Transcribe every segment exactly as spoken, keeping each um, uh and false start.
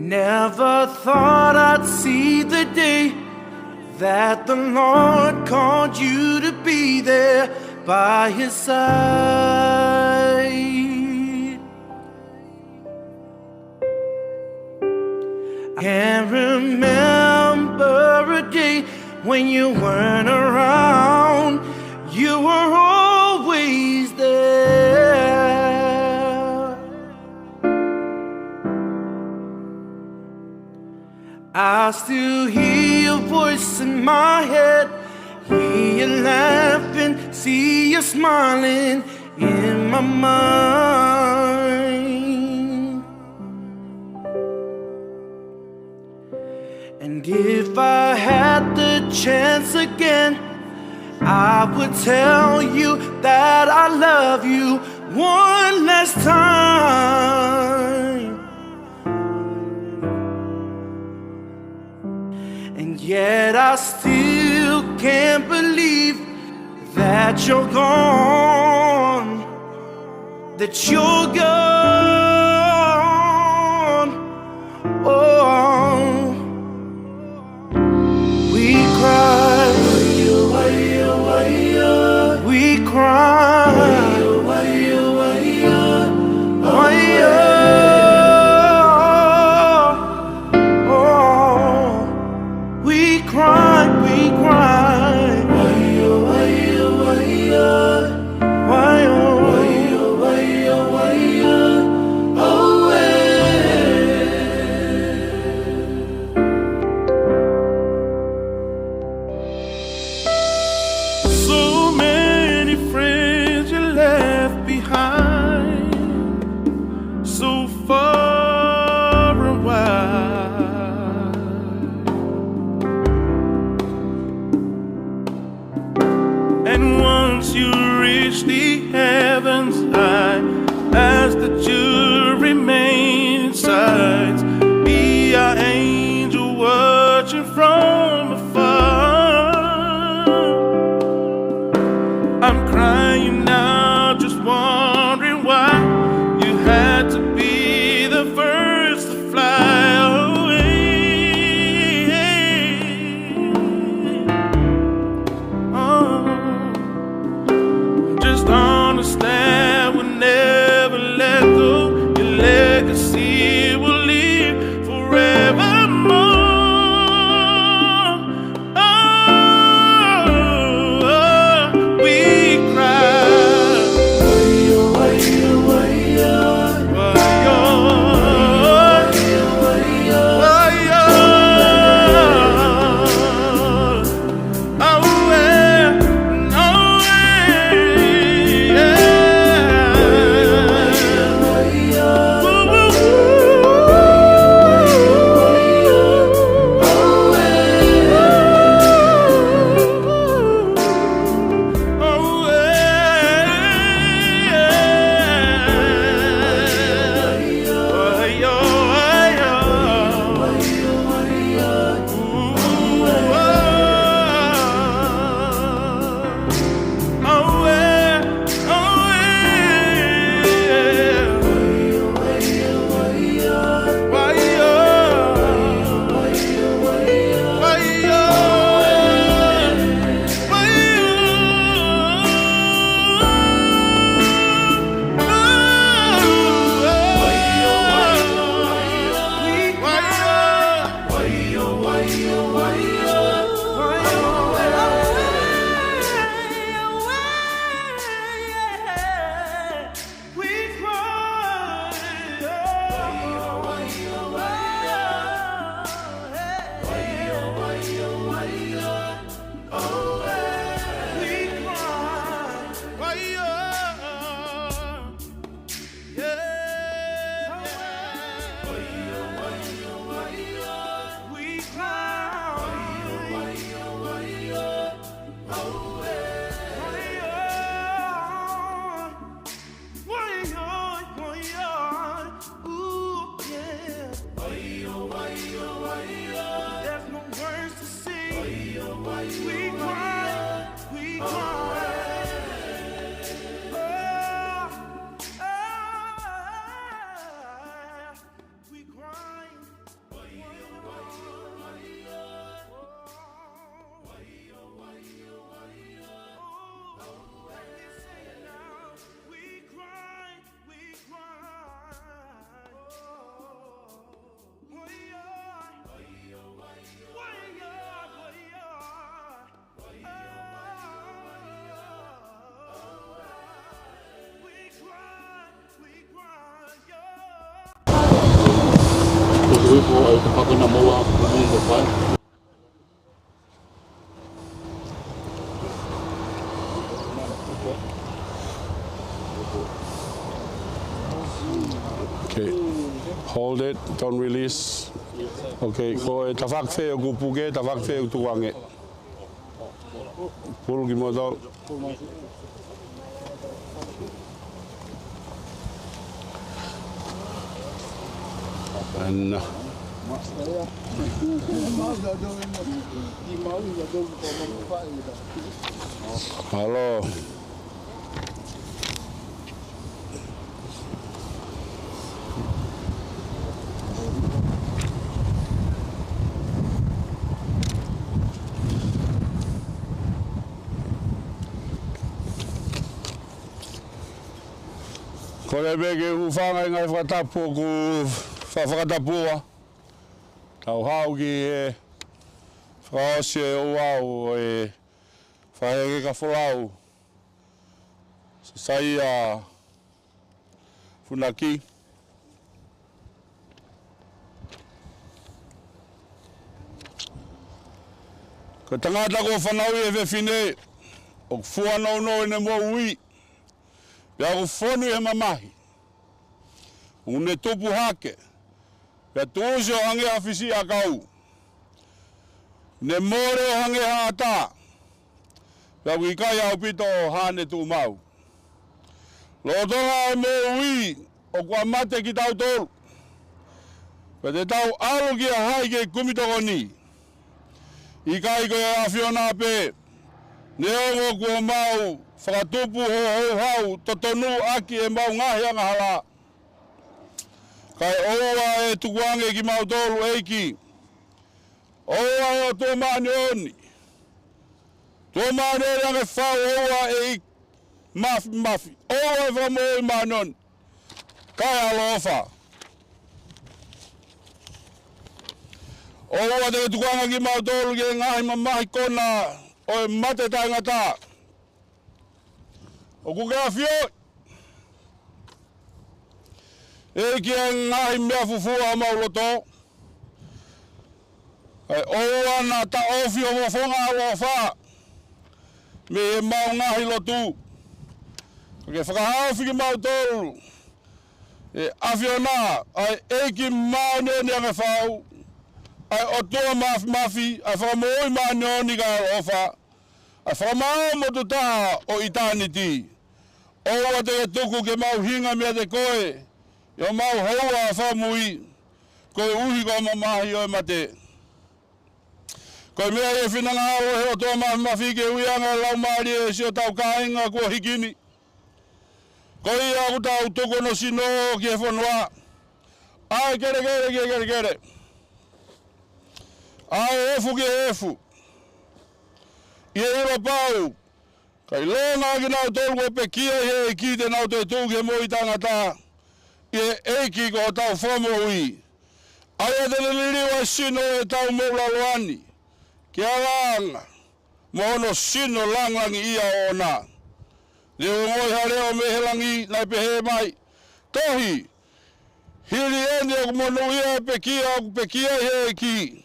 Never thought I'd see the day that the Lord called you to be there by his side. I can remember a day when you weren't around. You were always there. I still hear your voice in my head. Hear you laughing, see you smiling in my mind. And if I had the chance again, I would tell you that I love you one last time. And yet I still can't believe that you're gone, that you're gone. Oh, we cry, we cry, oh, we cry, we cry. Why, oh, why, oh, why, oh, why, oh, why, oh, why, oh, why, oh, oh, eh. So many friends you left behind, so far and wide. And once you reach the heavens high, ask that you remain in sight. Be our angel watching from afar. I'm crying now, just wondering why you had to be the first to fly away. Oh, just understand we'll never let go. Uipo ai te pakona moa kumu mo fai. Okay. Hold it. Don't release. Okay. Ko e tafaʻaki fē ʻoku puke, tafaʻaki fē ʻoku tukuange? Pulu kimoutolu. ʻAna. Halo. Kole pē ke u hūfanga ʻi he ngaahi fakatapu ʻoku fa-, fakatapua. Tau haʻu ki he fakaʻosi e ouau ʻo e faʻahinga folau. Saisaia Funaki. Ko e tangata kuo fanauʻi ʻe he fefine, ʻoku fua nounou ʻene moʻui, pea ʻoku fonu ʻi he mamahi. ʻOku ne tupu hake, pea tuʻusi ʻo hangē ha fisiʻiʻakau. Ne mole ʻo hangē ha ʻatā, pea ʻoku ʻikai ʻaupito haʻane tuʻumaʻu. Lolotonga e moʻui ʻoku ʻa mate kitautolu, pea te tau ʻalu kia hai ke kumi tokoni? ʻIkai ko e ʻAfiona pē, neongo kuo mau fakatupu ho houhau totonu ʻaki ʻemau ngaahi angahala? Kae ʻoua ʻe tukuange kimautolu, ʻEiki. ʻOua ʻe ʻOtua māʻoniʻoni, ʻOtua māʻoniʻoni ange fau, ʻoua ʻe ʻEiki māfimafi, ʻoua ʻe Fakamoʻui māʻoniʻoni, kae ʻaloʻofa. ʻOua te ke tukuange kimautolu ki he ngaahi mamahi kona ʻo e mate taʻengata. ʻOku ke ʻafioʻi, ʻEiki, ʻa e ngaahi meʻa fufū ʻa homau loto. ʻOua naʻa taʻofi ho fofonga ʻaloʻofa mei heʻemau ngaahi lotu. Ke fakahaofi kimautolu, ʻe ʻAfiona, ʻa e ʻEiki māʻoniʻoni ange fau, ʻa e ʻOtua māfimafi, ʻa e Fakamoʻui māʻoniʻoni kae ʻaloʻofa, ʻa e Fakamaau motuʻa taha ʻo ʻitāniti. ʻOua te ke tuku ke mau hinga meiate koe ʻi homau houa fakamui, koeʻuhi ko e mamahi ʻo e mate. Ko e meʻa ʻi he finangalo ʻo e ʻOtua māfimafi ke ui ange ʻa e laumālie ʻo siʻotau kāinga kuo hiki ni. Ko ia ʻoku tau tuku hono sino ki he fonua, ʻa e kelekele ki he kelekele, ʻa e efu ki he efu, ʻi he ʻilo pau, ka ʻilonga kinautolu kuo pekia ʻi he ʻEiki te nau toetuʻu ki he moʻui taʻengata ʻi he ʻEiki ko hotau Fakamoʻui. ʻA ia te ne liliu ʻa e sino ʻo ʻetau moʻulaloa ni ki he angaanga mo hono sino lāngilangiʻia ʻoʻona. Ne u ongoʻi ha leʻo mei he langi naʻe pehē mai, Tohi, hili eni ʻoku monūʻia ʻa e pekia ʻoku pekia ʻi he ʻEiki.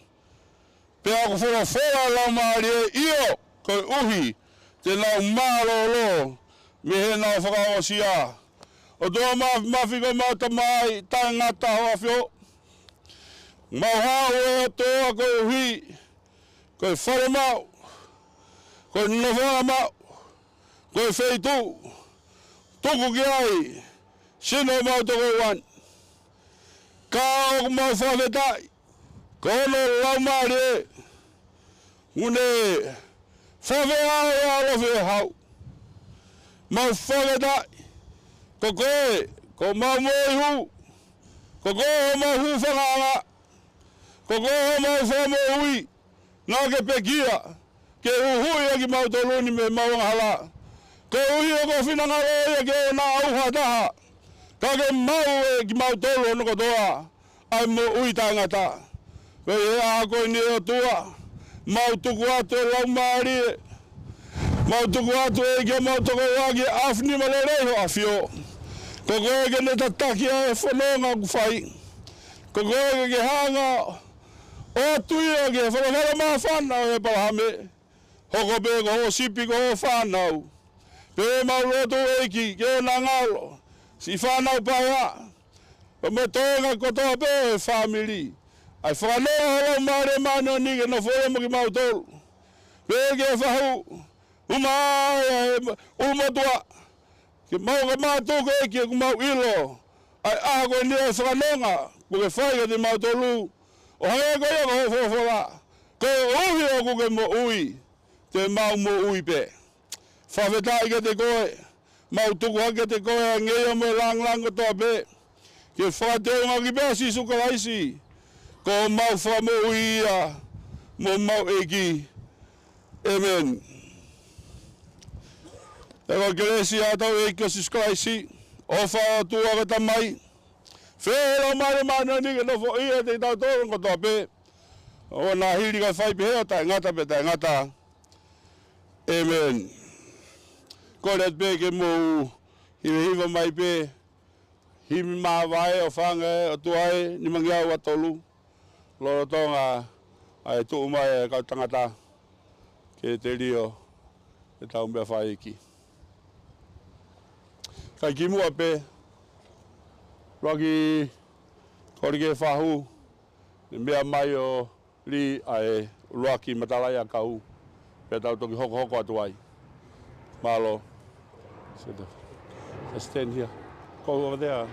Pea ʻoku folofola ʻa e Laumālie, ʻio, koeʻuhi te nau mālōlō mei heʻenau fakaongosia. ʻOtua māfimafi, ko homau Tamai taʻengata, ʻoku ʻafio. Mau haʻu, ʻe ʻOtua, koeʻuhi ko e fale maʻu, ko e nofoʻanga maʻu, ko e feituʻu tuku ki ai sino ʻemau tokoua ni. Ka ʻoku mau fakafetaʻi ko hono Laumālie ʻoku ne fakafeʻao ʻi he ʻaloʻofa ʻo e hau. Mau fakafetaʻi ko koe ko homau moʻui hū, ko koe homau hūfangaʻanga, ko koe homau Fakamoʻui. Naʻa ke pekia ke huhuʻi ʻa kimautolu ni mei heʻemau angahala, koeʻuhi ko ho finangalo ia ke ʻoua naʻa ʻauha ha taha, ka ke maʻu ʻe kimautolu hono kotoa ʻa e moʻui taʻengata. Pea ʻi he ʻaho ko eni, ʻe ʻOtua, mau tuku atu e laumālie, mau tuku atu, ʻEiki, homau tokoua ki he ʻAfio ni, mo e lelei hoʻo ʻAfio. Ko koe ke ne tataki ʻa e fononga ʻoku fai. Ko koe ke ke hanga ʻo tuʻu ia ki he folofola māfana ʻo ʻĒpalahame. Hoko pē ko hoʻo sipi, ko hoʻo fānau. Pea mau lotu, ʻEiki, ke ʻoua naʻa ngalo siʻi fānau paea, pea mo e toenga kotoa pē ʻo e fāmili. ʻA e fakanonga ho Laumālie Māʻoniʻoni ke nofo ia mo kimautolu. Pea ke fahu, uma ai ʻa e ʻulumotuʻa, ke mau ka mātuku, ʻEiki, ʻoku mau ʻilo ʻa e ʻaho ko eni ʻa e fakanonga kuo ke fai kiate kimautolu. ʻO hangē ko ia ko hoʻo folofola, koeʻuhi ʻoku ke moʻui, te mau moʻui pē. Fakafetaʻi kiate koe, mau tuku hake kiate koe ʻa e ngeia mo e lāngilangi kotoa pē, ke fakateungaʻaki pē ʻa Sīsū Kalaisi ko homau Fakamoʻui ia mo homau ʻEiki. ʻĒmeni. Pea ko e kelesi ʻa hotau ʻEiki ko Sīsū Kalaisi, ʻofa ʻa e ʻOtua ko e Tamai, feohi ʻa e Laumālie Māʻoniʻoni ke nofoʻia ʻiate kitautolu kotoa pē, ʻo na hili kae fai pehē ʻo taʻengata pea taʻengata. ʻĒmeni. Kole atu pē ke mou hivahiva mai pē himi māvae, ʻo fanga ʻe ʻOtua ē, nimangeau ua tolu, lolotonga ʻa e tuʻu mai ʻa e kau tangata ke telio ʻetau meʻa fai ʻEiki. Kae kimuʻa pē, ʻuluaki kole ke fahu, ne meʻa mai ʻo lī ʻa e ʻuluaki matalaʻiʻakau, pea tau toki hokohoko atu ai. Mālō. Sit down. Just stand here. Go over there.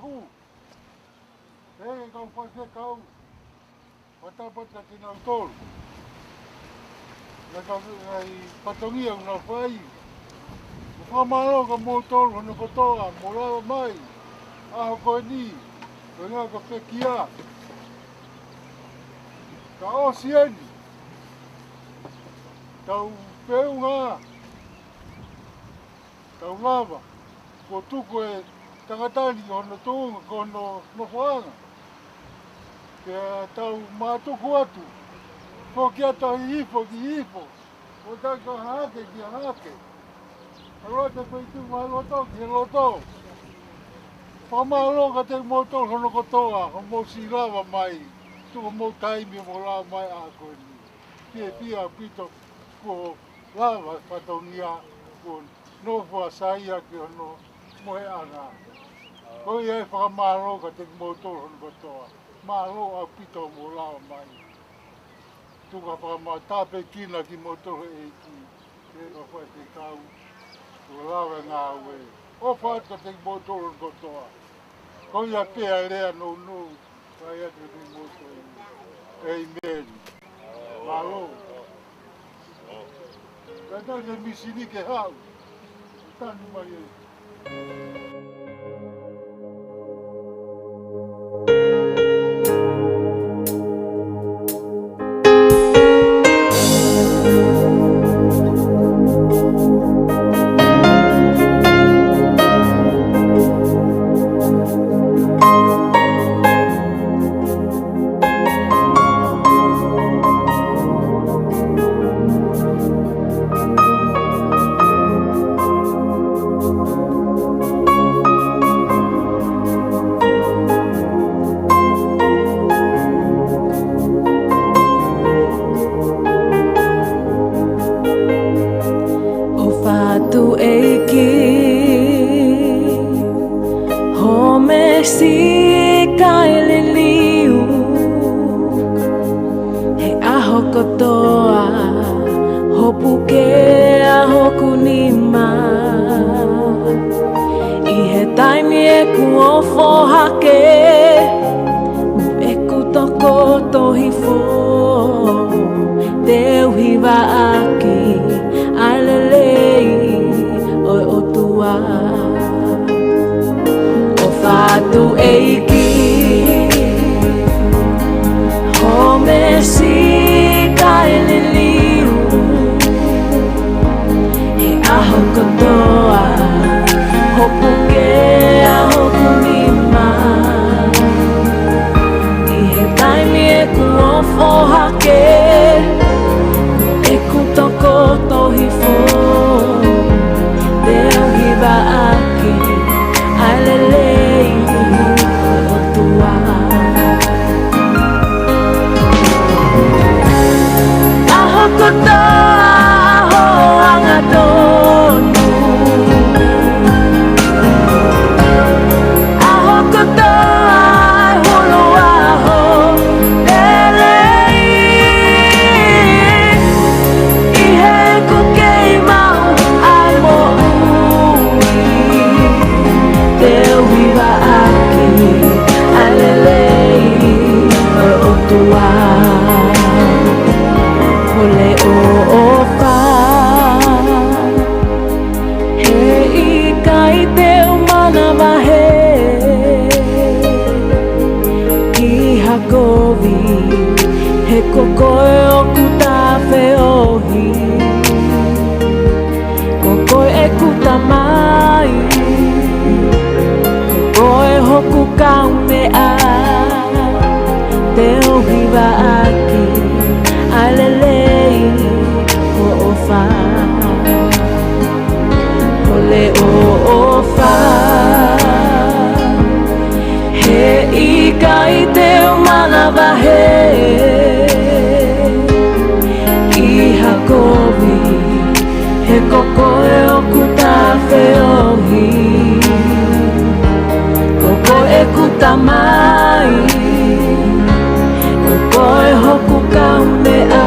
Hū. He kau faifekau, fakatapu atu kiate kinautolu. Naʻe kau ai fatongia ʻoku nau fai. Fakamālō kia moutolu hono kotoa, mou lava mai ʻaho ko eni, ko e ngaahi ko e pekia. Ka ʻosi eni, tau feʻunga, tau lava, kuo tuku e tangata ni hono tuʻunga, ko hono nofoʻanga. Pea tau mātuku atu, foki atu ʻa Hihifo ki Hihifo, ʻo tau ko Hahake ki Hahake. ʻAlu atu e feituʻu maʻa loto ki he loto. Fakamālō kiate kimoutolu hono kotoa, hoʻomou siʻi lava mai, tuku homou taimi hoʻomou lava mai ʻaho ko eni. Fiefia ʻaupito kuo lava e fatongia, kuo nofo ʻa Saia ki hono mohenga. Ko ia ai fakamālō kiate kimoutolu hono kotoa. Mālō ʻaupito hoʻomou lava mai. Tuku ha fakamālō, tāpuekina kimoutolu ʻe he ʻEiki, ʻe he kau faifekau, kuo lava e ngāue. ʻOfa atu kiate kimoutolu hono kotoa. Ko ia pē ʻa e lea nounou, fai atu kiate kimoutolu. ʻĒmeni. Mālō. Ka tau ke misi ni ke haʻu. Tanu mai e. ʻOfa atu ʻEiki, hoʻo meesi kae liliu he ʻaho kotoa, hoʻo puke ʻa hoku nima. ʻI he taimi ʻeku ofo hake, mo ʻeku tokoto hifo, te u hivaʻaki ʻa e lelei ʻo e ʻOtua. ʻOfa atu ʻEiki, hoʻo meesi kae liliu he ʻaho kotoa, hoʻo puke ʻa hoku nima. ʻI he taimi ʻeku ofo hake, ʻeku tokoto hifo, te u hivaʻaki ʻa e lelei ʻo e ʻOtua. ʻAho kotoa ʻaho angatonu, ʻaho kotoa e hulu ʻaho lelei. ʻI heʻeku kei maʻu ʻa e moʻui, te u hivaʻaki ʻa e lelei ʻo e ʻOtua. Ko e ʻofa, heʻikai te u manavahē ki ha kovi, he ko koe ʻoku ta feohi. Ko koe ʻeku Tamai, ko koe hoku Kaumeʻa, te u hivaʻaki ʻa e lelei ʻo hoʻo ʻofa. Ko e ʻofa, heʻikai te u manavahē ki ha kovi, he ko koe ʻoku ta feohi. Ko koe ʻeku Tamai, ko koe hoku Kaumeʻa,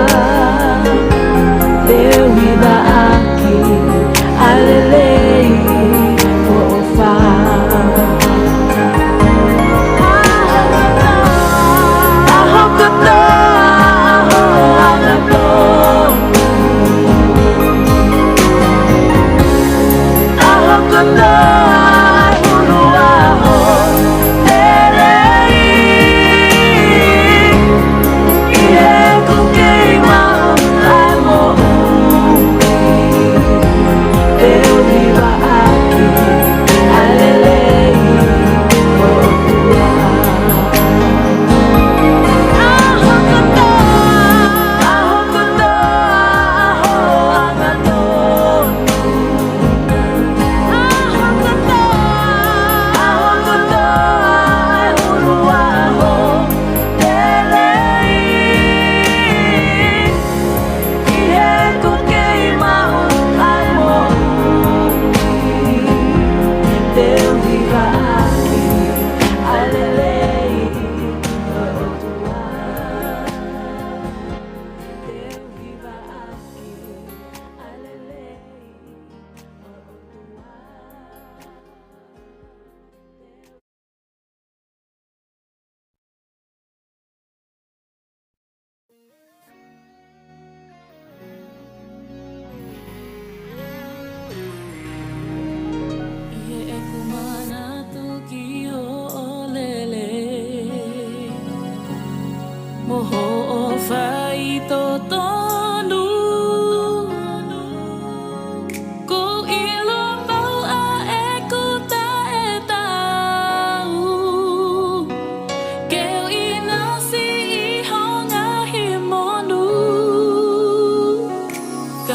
te u hivaʻaki ʻa e lelei ʻo hoʻo ʻofa.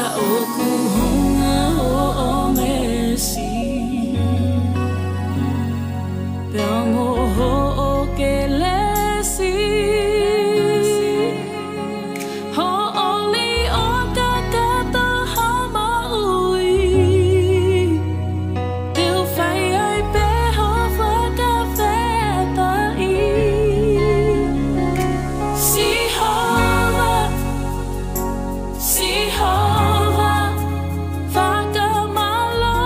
ʻOku hounga hoʻo meesi, pea mo hoʻo kelesi, hoʻo liʻoa kakato ha maui, te u fai ai pē ho fakafetaʻi. Sihova, Sihova, fakamālō,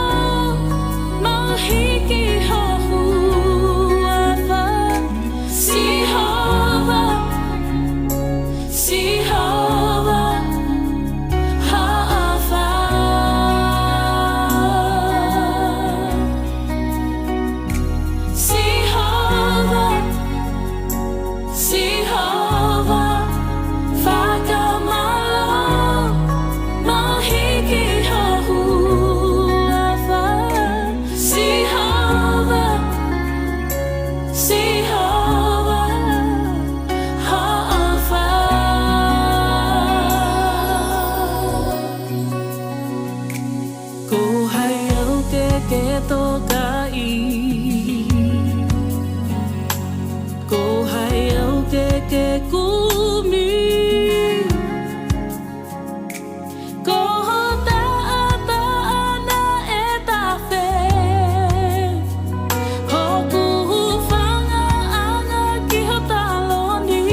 mau hiki ho huafa. Sihova, Sihova, hoʻo ʻofa. Sihova, Sihova, fakamālō, mau hiki ho huafa. Sihova, Sihova, hoʻo ʻofa. Ko hai au ke ke tokaʻi? Ko hai au ke ke kumi? Ko ho taʻataʻa naʻe tafe, hoku hūfangaʻanga ki ho taloni.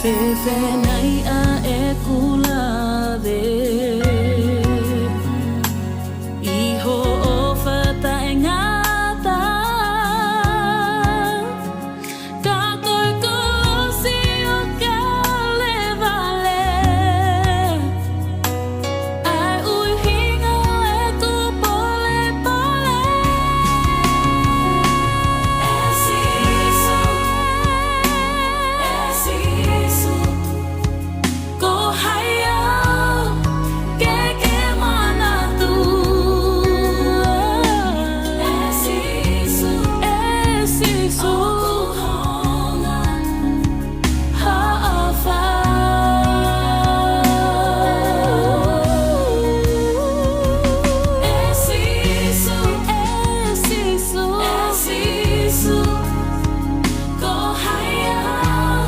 Fēfē nai ʻa ʻeku lave ʻi ho ʻofa taʻengata? Ka ko e kolosi ʻo Kalevale, ʻa e ʻuhinga ʻeku polepole. ʻE Sīsū, ʻe Sīsū, ko hai au ke ke manatua? ʻE Sīsū, ʻe Sīsū, ʻoku hounga hoʻo ʻofa. ʻE Sīsū, ʻe Sīsū, ʻe Sīsū, ko hai au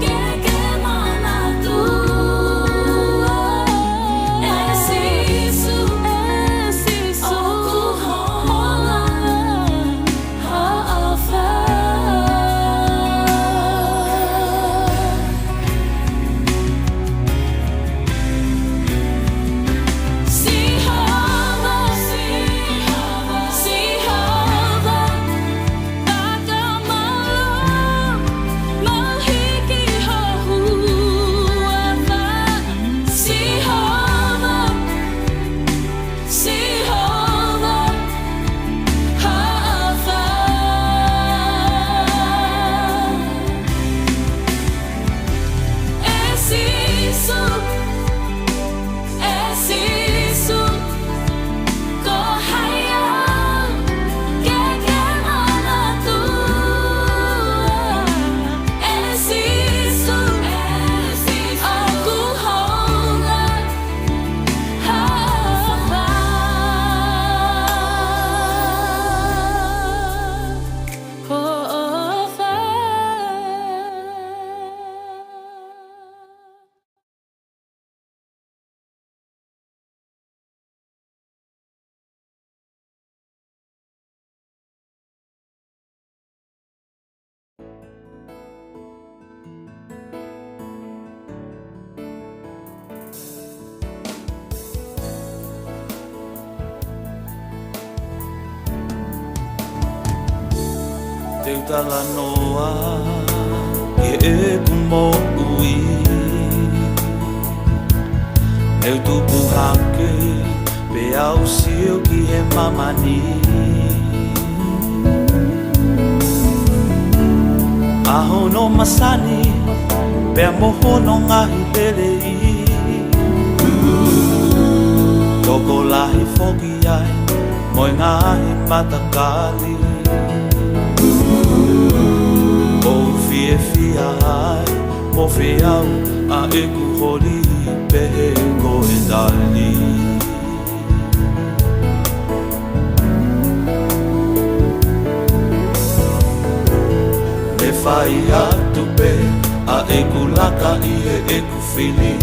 ke ke manatua? ʻE Sīsū, ʻe Sīsū, ʻoku hounga hoʻo ʻofa. Sihova, Sihova, Sihova, fakamālō, mau hiki ho huafa. Sihova, Sihova, hoʻo ʻofa. ʻE Sīsū, ʻe Sīsū, ko hai au ke ke manatua? ʻE Sīsū, ʻoku hounga hoʻo ʻofa. Hoʻo ʻofa. Te u talanoa ki heʻeku moʻui. Ne u tupu hake pea u sio ki he māmani, ʻa hono masani pea mo hono ngaahi lelei. Tokolahi foki ai mo e ngaahi matakali. ʻOku ou fiefia ai mo feau ʻa ʻeku holi. pehē ko e tali. Ne fai atu pē ʻa ʻeku laka ʻi heʻeku fili,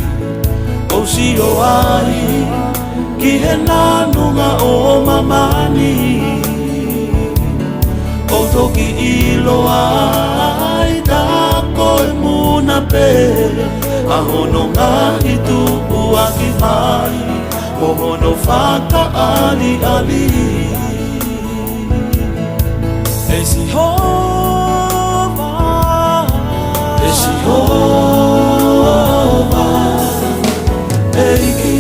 ʻo sio ai ki he nanunga ʻo māmani. ʻO toki ʻilo ai tā ko e muna pē ʻa hono ngaahi tuʻuaki mai, mo hono fakaʻaliʻali. ʻE Sihova, ʻe Sihova, ʻEiki,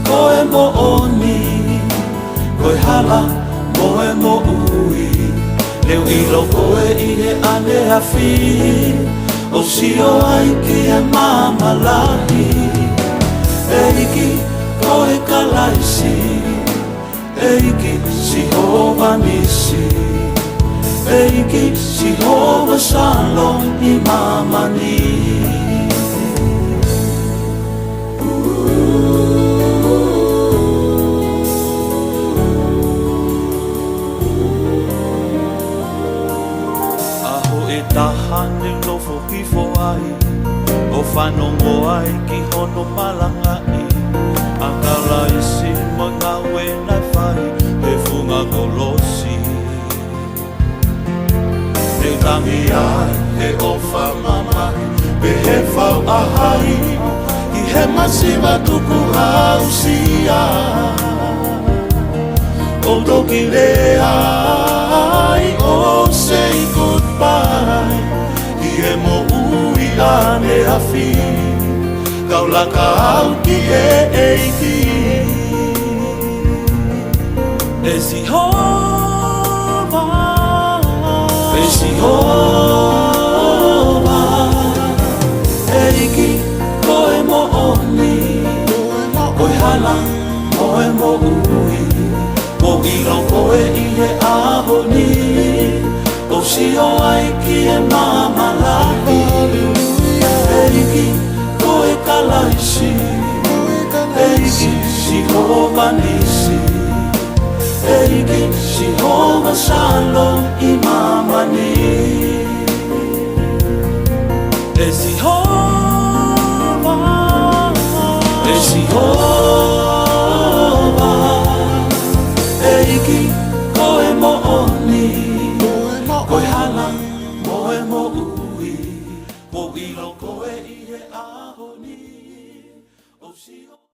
ko e moʻoni, ko e hala mo e moʻui. Ne u ʻilo koe ʻi he ʻaneafi, ʻo sio ai ki he maama lahi. ʻEiki, ko e Kalaisi, ʻEiki Sihova Nisi, ʻEiki Sihova Shalom ʻi māmani. ʻAho ʻe taha ne u nofo hifo ai, ʻo fanongo ai ki hono malangaʻi ʻa Kalaisi mo e ngāue naʻe fai he funga kolosi. Ne u tangi ai he ʻofa mamahi, pehē fau ʻa hai ʻi he masiva tukuhausia. ʻO toki lea ai ʻo say goodbye ʻi he moʻui ʻaneafi. Kau laka au ki he ʻEiki. ʻE Sihova, ʻe Sihova, ʻEiki, ko e moʻoni, ko e hala mo e moʻui. Mo ʻilo koe ʻi he ʻaho ni, ʻo sio ai ki he maama lahi. ʻEiki, ko e Kalaisi, ʻEiki Sihova Nisi, ʻEiki Sihova Shalom ʻi māmani. ʻE Sihova, ʻe Sihova, ʻEiki, ko e moʻoni, ko e hala mo e moʻui. Mo ʻilo koe ʻi he ʻaho ni, ʻo sio